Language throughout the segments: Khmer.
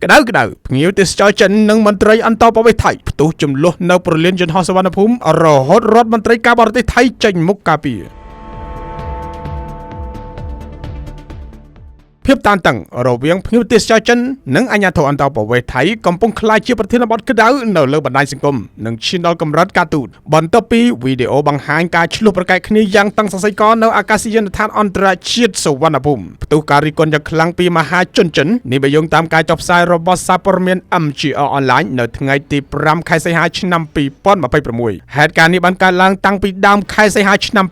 ក្តៅក្តៅភ្ញៀវទេសចរចិននិងមន្ត្រីអន្តោប្រវេសន៍ថៃផ្ទុះចំនួននៅប្រលានយន្តហោះសុវណ្ណភូមិរហូតរដ្ឋមន្ត្រីការបរទេសថៃចេញមុខការពារ ភាពតានតឹងរវាងភ្ញៀវទេសចរចិននិងអាជ្ញាធរអន្តោប្រវេសន៍ថៃកំពុងក្លាយជាប្រធានបទក្តៅនៅលើបណ្ដាញសង្គមនិងឈានដល់កម្រិតការទូតបន្ទាប់ពីវីដេអូបង្ហាញការឆ្លោះប្រកែកគ្នាយ៉ាងតឹងសរសៃកនៅអាកាសយានដ្ឋានអន្តរជាតិសុវណ្ណភូមិផ្ទុះការរិះគន់យ៉ាងខ្លាំងពីមហាជនចិននេះបើយោងតាមការចុះផ្សាយរបស់សារព័ត៌មាន MGR Online នៅថ្ងៃទី5ខែសីហាឆ្នាំ2026ហេតុការណ៍នេះបានកើតឡើងតាំងពីដើមខែសីហាឆ្នាំ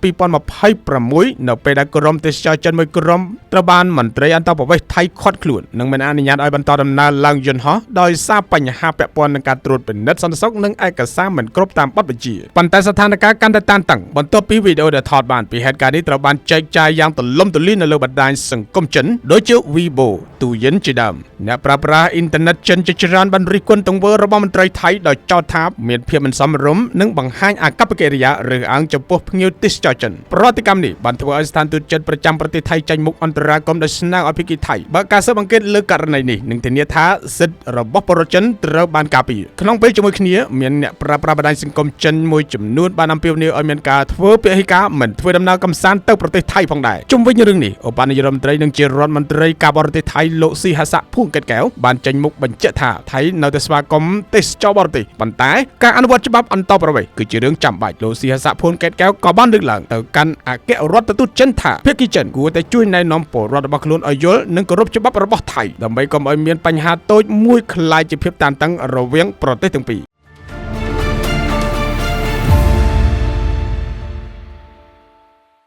2026នៅពេលដែលក្រុមទេសចរចិនមួយក្រុមត្រូវបានមន្ត្រីអន្តោប្រវេសន៍ថៃឃាត់ខ្លួននិងមិនអនុញ្ញាតឲ្យបន្តដំណើរឡើងយន្តហោះដោយសារបញ្ហាពាក់ព័ន្ធនឹងការត្រួតពិនិត្យសន្តិសុខនិងឯកសារមិនគ្រប់តាមបទបញ្ជាប៉ុន្តែស្ថានភាពកាន់តែតានតឹងបន្ទាប់ពីវីដេអូដែលថតបានពីហេតុការណ៍នេះត្រូវបានចែកចាយយ៉ាងទូលំទូលាយនៅលើបណ្ដាញសង្គមចិនដូចជា Weibo ទូយិនជាដើមអ្នកប្រើប្រាស់អ៊ីនធឺណិតចិនជាច្រើនបានរិះគន់ទង្វើរបស់មន្ត្រីថៃដោយចោទថាមានភាពមិនសមរម្យនិងបង្ហាញអាកប្បកិរិយារើសអើងចំពោះភ្ញៀវទេសចរចិនប្រតិកម្មនេះបានធ្វើឲ្យស្ថានទូតចិនប្រចាំប្រទេសថៃចេញមុខអន្តរាគមន៍ដោយស្នើឲ្យភាគីថៃបើកការស៊ើបអង្កេតលើករណីនេះនិងធានាថាសិទ្ធិរបស់ពលរដ្ឋចិនត្រូវបានការពារក្នុងពេលជាមួយគ្នាមានអ្នកប្រើប្រាស់បណ្ដាញសង្គមចិនមួយចំនួនបានអំពាវនាវឲ្យមានការធ្វើពហិការមិនធ្វើដំណើរកម្សាន្តទៅប្រទេសថៃផងដែរជុំវិញរឿងនេះឧបនាយករដ្ឋមន្ត្រីនិងជារដ្ឋមន្ត្រីការបរទេសថៃលោកស៊ីហាសាក់ភួងកេតកែវបានចេញមុខបញ្ជាក់ថាថៃនៅតែស្វាគមន៍ទេសចរបរទេសប៉ុន្តែការអនុវត្តច្បាប់អន្តោប្រវេសន៍គឺជារឿងចាំបាច់លោកស៊ីហាសាក់ភួងកេតកែវក៏បានលើកឡើងទៅកាន់អគ្គរដ្ឋទូតចិនថាភាគីចិនគួរតែជួយណែនាំពលរដ្ឋរបស់ខ្លួនឲ្យយល់និងគោរពច្បាប់របស់ថៃដើម្បីកុំឲ្យមានបញ្ហាតូចមួយក្លាយជាភាពតានតឹងរវាងប្រទេសទាំងពីរ។